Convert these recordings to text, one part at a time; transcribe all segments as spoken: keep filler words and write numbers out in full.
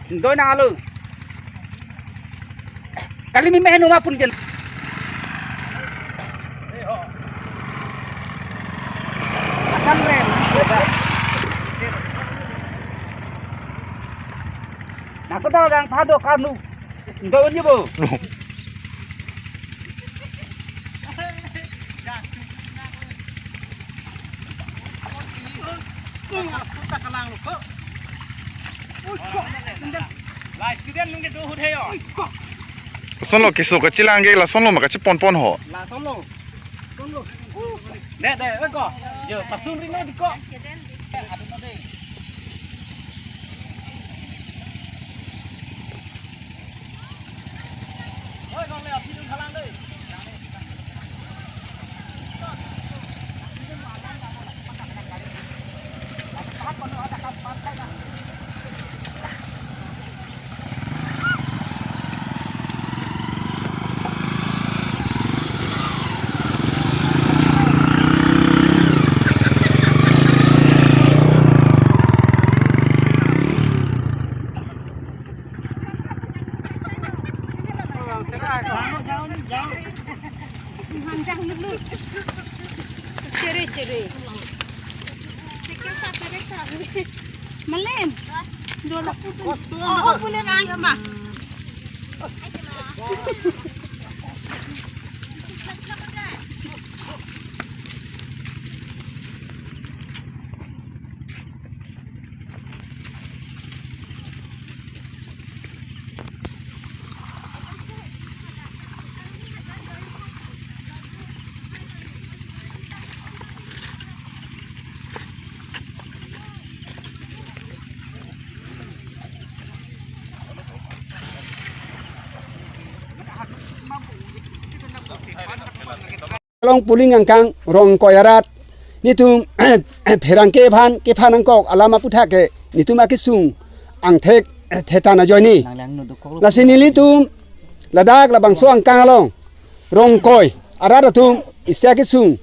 Doi nang alo. Kali mi mehnu ma pun jen. Akan rem. Nang ko dal gang phado kanu. Doi ni bo. Lason lo keso kachelang ke, lason lo ma kacheponpon ho. Lason lo. De, de, oi ko. Yo, pasun ring di ko. Chere, chere. Malen. Dola putu. Oh, oh, boleh bang, ma. Along polling angkang rong koi arat, nitum pherangke aphan kephan nangkok alam aputhak ke nitum akesung angthek thetan ajoine. Lasi nelitum ladak labangso angkang along rong koi arat atum isi akesung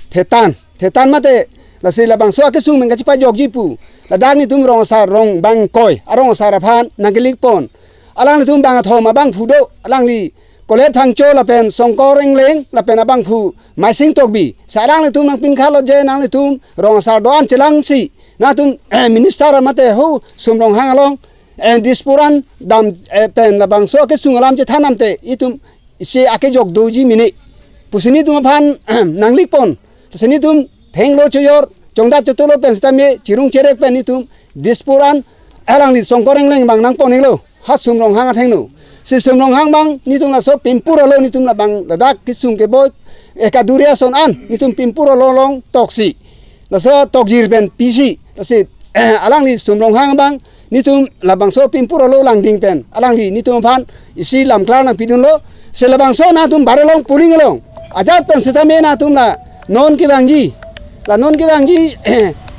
thetan, thetan mate lasi labangso akesung pen kachepajokji pu. Ladak nitum rong asar rong bang koi arong asar aphan nangkelikpon. Alanglitum bang athom abangphu do, alangli Kolet Phangcho lapen Songkor Engleng lapen abangphu Maising Tokbi. Si alanglitum nangpinkha lo je nanglitum rong asar do-an chelangsi nangtum, eh, minister mate ho Sum Ronghang along, eh, Dispur an dam, eh, pen labangso akesung alam chethan damte itum isi akejok doji mene pusi nitum aphan nanglikpon. Lasi nitum thenglo choyor, chongdat chotolo pen sitame chirung cherek pen nitum Dispur an alangli Songkor Engleng bang nangpon-iklo, ha Sum Ronghang athengno. Si Sum Ronghang bang nitum laso pimpur alo nitum labang ladak kesung keboi, eh, kaduri ason an nitum pimpur alo along toksi, laso tokjir pen pisi, lasi alangli Sum Ronghang bang nitum labangso pimpur alo langding pen alangli nitum aphan isi lamklar nangpidunlo. Si labangso nangtum Baralong polling along ajat pen sitame nangtum la non kevangji, la non kevangji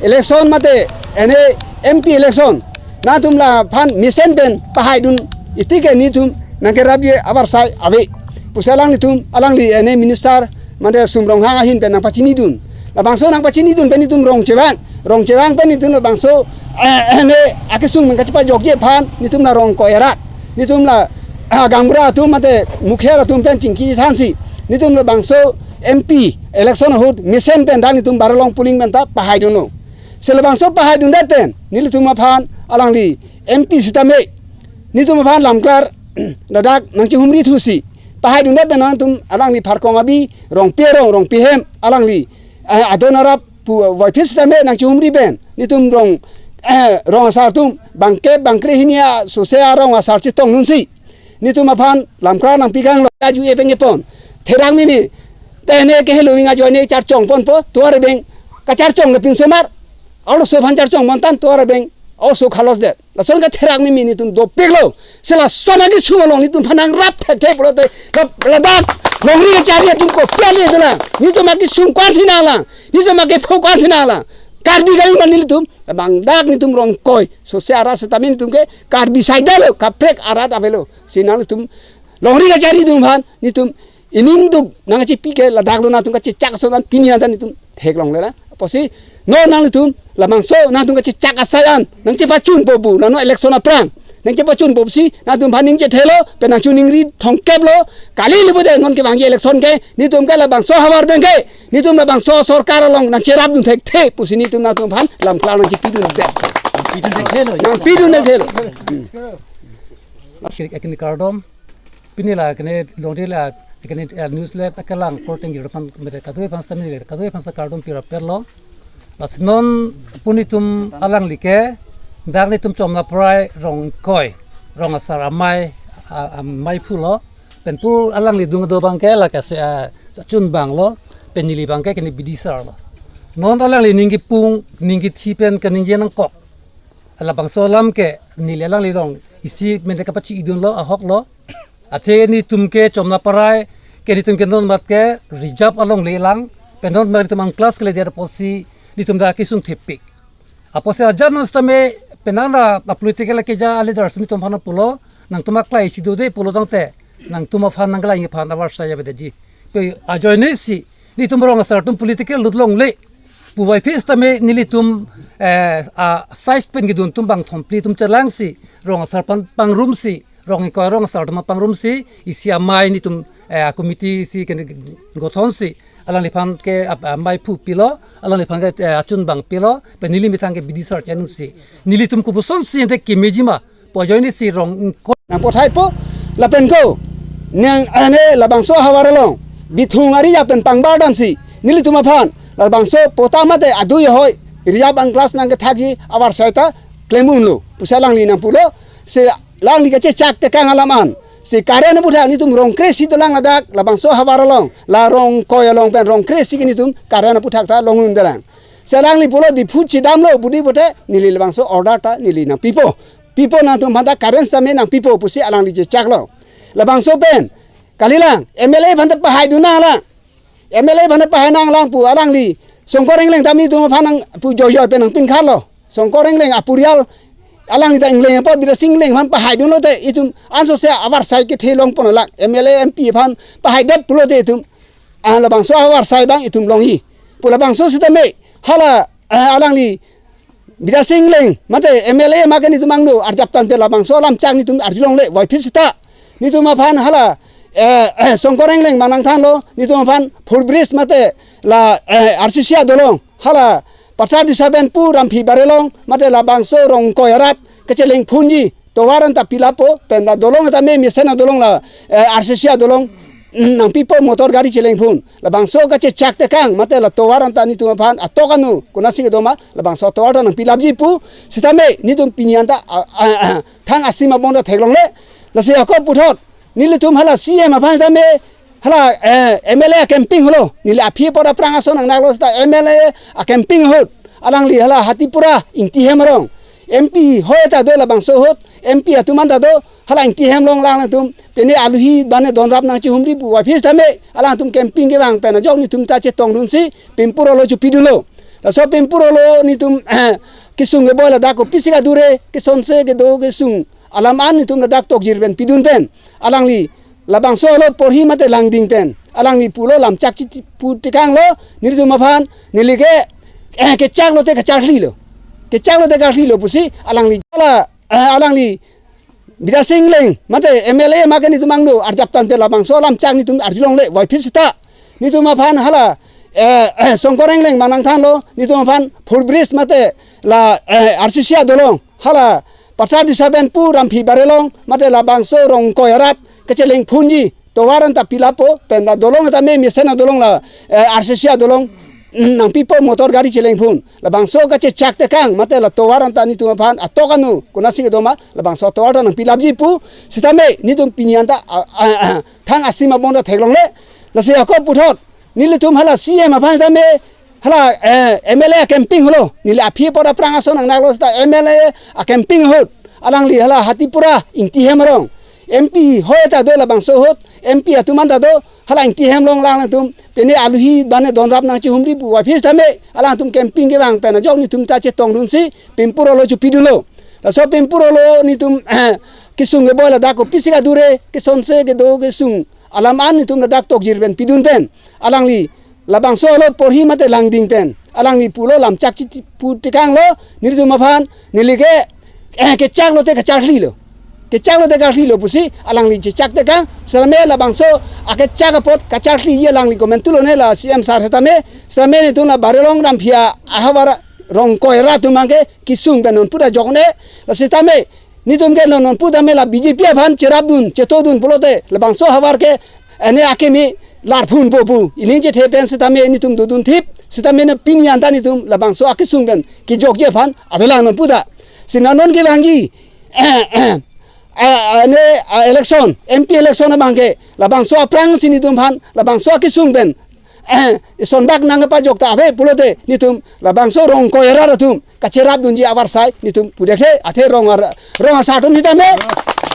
election mate ene M P election nangtum laphan mesen pen pahaidun, itike nitum nangkerapji avarsai ave pusi alanglitum, alangli ene minister mate Sum Ronghang ahin pen nangpachinidun. Labangso nangpachinidun pen nitum rong chevang, rong chevang pen nitum labangso, eh, ene akesung pen kachepajokji aphan nitum la rong koi arat, nitum la, ah, gaonbura atum mate mukhiar atum pen chingki thansi nitum labangso M P election ahut mesen pen dak nitum Baralong polling pen ta pahaidunlo. Si labangso pahaidundet pen nelitum aphan alangli M P sitame nitum aphan lamklar ladak nangchehumri thusi pahaidundet pen nangtum alangli Pharkong Abi, Rongpi arong, Rongpi ahem, alangli, eh, adon arap pu voiphit sitame nangchehumri pen nitum rong, eh, rong asar atum bangkep bangkre hini a sose arong asar chetongnunsi nitum aphan lamklar nangpikanglo. Aju e pengepon therak mimi, te ne ke helo wing ajoine charchongponpo, tovar abeng kacharchong ke pinsomar, arloso aphan charchongpon tan, tovar abeng arloso khalos det. Lason ke therak mimi nitum dopiklo. Si lason akesung along nitum aphan nangrap thekthe pulote, ladak longri kachari atum kopi ale dolang, nitum akesung ko-ansi nanglang, nitum akepho ko-ansi nanglang. Karbi kali ma nelitum, bang dak nitum rong koi sose arat sitame nitum ke Karbi saida lo, kaprek arat avelo. Si nanglitum longri kachari atum aphan nitum ining duk nangkachepi ke ladak lo, nangtum kachechak ason an pini an ta nitum theklonglelang. Apotsi non nanglitum Labangso nangtum kachechak asai an nangchepachunpo pu, nano election aphrang nangchepachunpo pusi nangtumphan ningje thelo, pen nangchiningri thomkep lo. Kali libo de non kevangji election ke, netum ke labangso havar pen ke, netum labangso sorkar along nangcherapdun thekthe pusi netum nangtumphan lamklar nangchepidundet. Pidun thekthe lo. Nangpidundet thelo. Akhir akhir kardom. Pini la kene longri la kene, eh, news le pakelang korteng jir pan mere kadoi aphan stamini le kadoi aphan sa kardom pirapet lo. Lasi non pu netum alangli ke dak netum Chomnaparai Rongkoi, rong asar amei, a-, amei phu lo. Pen pu alangli dung do abang ke la kase, ah, achun abang lo. Pen neli abang ke kene bidisar lo. Non alangli ningje pung, ningje thi pen kaningje nangkok. Labangso alam ke neli alangli along isi mente kapachi-idun lo, ahok lo. Athe netum ke Chomnaparai ke netum ke non mat ke reserve alongle lang, pen non mat netum unclass keledet apotsi netum dak kesung thepik. Apotsi ajan non sitame penang la political keja a-leaders netum aphan pulo, nangtum aklai isi dode pulo tangte nangtum aphan nangklai aphan avarsai avedetji. Pe ajoine si netum rong asar atum political lut longle puvoiphit sitame nelitum, eh, a-size pen kedun atum bang thomphli atum chelangsi rong asar aphan pangrumsi, rong ingkoi rong asar atum pangrumsi, isi amei netum, eh, committee si kene gothonsi alangliphan ke ap-, amei phu pilo, alangliphan ke, eh, achun abang pilo, pen neli methang ke bidisar chenungsi nelitum kopusonsi ente kemeji ma pu ajoine si rong ingkoi nangpathaipo. Lapen ko nang ane labangso havar along bithung ari ya pen pangbar damsi nelitum aphan labangso patta mate adui ahoi reserve unclass nangkethakji avarsai ta klem unlo pusi alangli nangpulo. Si alangli kachechak tekang alam an, si current aputhak netum rong kre-isi dolang ladak labangso havar along, la Rongkoi along pen rong kre-isi ke netum current aputhak ta long undelang. Si alangli pulo Diphu chedamlo pu di pute neli labangso order ta neli nangpipo. Pipo nangtum aphan ta current sitame nangpipo pusi alangli chechaklo. Labangso pen kalilang M L A aphan ta pahaidun nanglang. M L A aphan ta pahai nanglang pu alangli Songkor Engleng tame netum aphan nang pu joijoi pen nangpinkhatlo. Songkor Engleng apurial alangli ta Engleng apot Bidya Sing Engleng aphan pahaidunlo te itum ansose avarsai kethe longponlang. M L A M P aphan pahaidet pulote itum, ah, labangso avarsai abang itum longji pu labangso sitame hala, ah, alangli Bidya Sing Engleng mate M L A ma ke netum angno arjap tangte labangso alam chak netum arjulongle. Voiphit sita netum aphan hala, eh, eh, Songkor Engleng ma nangthanlo, netum aphan footbridge mate la, eh, R C C adolong, hala Pathar Disa pen pu Ramphi Barelong mate labangso Rongkoi arat kacheleng phunji tovar anta pilappo, pen la dolong ta me mesen adolong la, eh, R C C adolong, mm, nangpipo motor gari cheleng phun. Labangso kachechak tekang mate la tovar anta netum aphan atok anu konatsi kedo ma labangso tovar ta nangpilapji pu sitame netum pini anta, ah, ah, ah, thang asim abong ta theklongle. Lasi ako puthot nelitum hala C M aphan tame hala, eh, M L A a-camping holo. Neli aphi apor aphrang ason nangnaklo sita M L A a-camping ahut alangli hala Hatipura Ingti Hem arong M P hoi ta do labangso ahut, M P atum anta do, hala Ingti Hem along lang atum pene aluhi bane donrap nangchihumri pu voiphit sitame alangtum camping kevang pen ajok netum ta chetongdunsi Pimpur Olo chopidunlo. Laso Pimpur Olo netum, eh, kesung keboi ladak kopisi kadure, kesonse kedo kesung alam an netum ladak tokjir pen pidun pen alangli labangso olo porhi mate langding pen alangli pulo lamchak chiti pu tekanglo, netum aphan neli ke, eh, kechaklo te kacharlilo, kechaklo te karlilo pusi alangli hala, eh, alangli Bidya Sing Engleng mate M L A ma ke netum angno arjap tangte labangso alam chak netum arjulongle. Voiphit sita netum aphan hala, eh, eh, Songkor Engleng ma nangthanlo, netum aphan footbridge mate la, eh, R C C adolong, hala Pathar Disa pen pu Ramphi Barelong mate labangso Rongkoi arat kacheleng phunji tovar anta pilappo, pen la dolong ta me mesen adolong la, eh, R C C adolong, mm, nangpipo motor gari cheleng phun. Labangso kachechak tekang mate la tovar anta netum aphan atok anu konatsi kedo ma labangso tovar ta nangpilapji pu sitame netum pini anta, ah, ah, ah, thang asim abong ta theklongle. Lasi ako puthot nelitum hala C M aphan tame hala, eh, M L A a-camping holo. Neli aphi apor aphrang ason nangnaklo sita M L A a-camping ahut alangli hala Hatipura Ingti Hem arong M P hoi ta do labangso ahut, M P atum anta do, hala Ingti Hem along lang atum pene aluhi bane donrap nangchihumri pu voiphit sitame alangtum camping kevang pen ajok netum ta chetongdunsi Pimpur Olo chopidunlo. Laso Pimpur Olo netum, eh, kesung keboi ladak kopisi kadure, kesonse kedo kesung alam an netum ladak tokjir pen pidun pen alangli labangso olo porhi mate langding pen Alangli pulo lamchak chiti pu tekanglo, nelitum aphan, neli ke, eh, kechak lote kacharli lo. Kechak lote karli lo pusi, alangli chechak tekang, setame labangso, akechak apot kacharliji alangli komantu lone la C M sir setame, setame nelitum la Barelong Ramphi ahavar Rongkoi arat atum abangke, kesung pen non puta jokne, la setame, nelitum ke non non puta me la B J P aphan cherapdun, chetodun pulote, labangso ahavar ke, ene akimi larphunpo pu, ining chethe pen setame nelitum dodun thip, setame ne pini anta nelitum labangso akesung pen kejokji aphan avelang non puta. Si non non kevangji, eh, eh, eh, ene, eh, election, M P election abangke, labangso aphrangsi nelitum aphan, labangso akesung pen, eh, isonbak nangpajok ta ave pulote, nelitum labangso Rongkoi arat atum kacherapdunji avarsai nelitum pudekhe, athe rong ar-, rong asar atum hitame,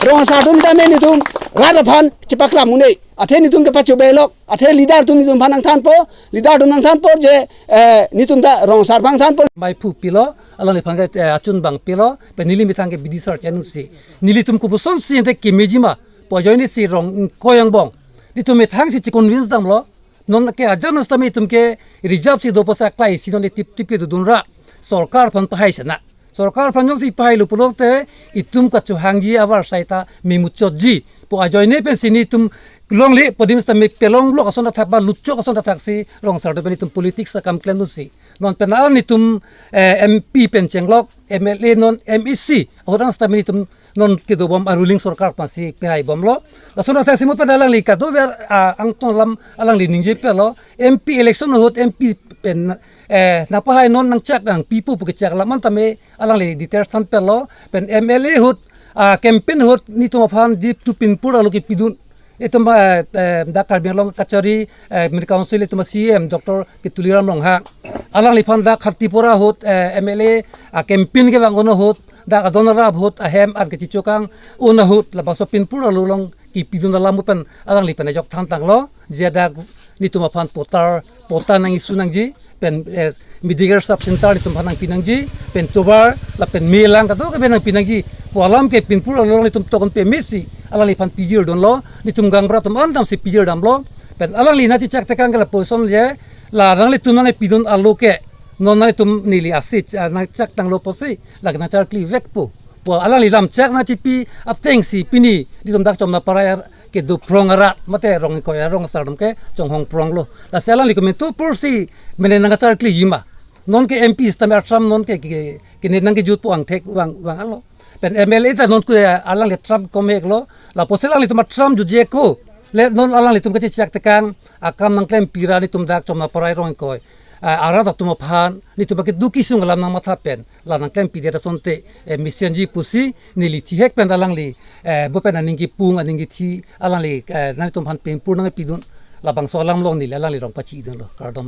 rong asar atum hitame nelitum rat aphan chepaklam un-e. Athe nelitum kepachobei lok, athe leader atum nelitum aphan nangthanpo, leader atum nangthanpo je, eh, nelitum ta rong asar aphan thanpo. Mai phu pilo, alangliphan ke, eh, achun bang pilo, pen neli methang ke bidi sar chenu si. Nelitum kopusonsi ente kemeji ma, pu ajoinesi Rongkoi angbong. Nelitum methangsi che-convince damlo, non ke ajat non setame itum ke reserve si do pusi aklai si non tip tip kedodun ra. Sorkar aphan pahai sena. Sorkar aphan jongsi pahai lo pulote itum kachohangji avarsai ta memuchotji. Pu ajoine pensi nelitum longle pu adim setame pelonglok ason athak ba luchok ason athaksi rong asar atum pen itum politics akam klemdunsi. Non pen nelitum, eh, M P pen chenglok, M L A non M A C. Ahut setame nelitum non kedobom a ruling sorkar aphansi pehai bomlo. Lason athaksi mo pen alangli kadokave, ah, angtong alam alangli ningje pelo. M P election ahut M P pen, eh, nangpahai non nangchak nangpipo pu kechak alam an tame alangli details than pelo. Pen M L A ahut, ah, campaign ahut nelitum aphan jeep tu pinpur alo kepidun. Itum, eh, eh, dak Karbi Anglong kachari, eh, Mini Council itum C E M Doctor K Tuliram Ronghang. Alangliphan dak Khatipura ahut, eh, M L A, ah, campaign kevang un ahut, dak adon arap ahut, ahem an kechichokang un ahut, labangso pinpur alo along kepidun alam pen alangli pen ajok than tanglo, je dak nelitum aphan potar, pota nang-issue nangji, pen, eh, medical sub center nelitum aphan nangpi nangji, pen tovar, lapen melang kadokave nangpi nangji. Pu alam ke pinpur alo along nelitum tokon pemesi, alangliphan pijir dunlo, nelitum gaonbura atum an damsi pijir damlo, pen alangli nangchechak tekang ke lapuson je, la nanglitum nangpidun alo ke, non nanglitum neli ase, ah, nangchak tanglo pusi, lake nangcharkli vekpo. Pu alangli lamchak nangchipi atengsi pini, nelitum dak Chomnaparai ar-, kedo phrong arat, mate Rongkoi arong asar atum ke chonghong phronglo. Lasi alangli komantu apotsi mene nangcharkliji ma. Non ke M P setame a-term non ke, ke, ke ne nangkejutpo angthek vang, vang alo. Pen M L A ta non ke alangli term komeklo. Lapusi alanglitum a-term jutje ko. Le non alanglitum kachechak tekang akam nangklempi ra nelitum dak Chomnaparai Rongkoi, ah, arat atum aphan nelitum ke dukisung alam nangmatha pen la nangklempidet asonte, eh, mesenji pusi neli thihek pen alangli, eh, bo pen aning kipung aning kithi alangli, eh, nanglitum aphan pinpur nangpidun labangso alam along neli alanglirong pachidunlo. Kardom.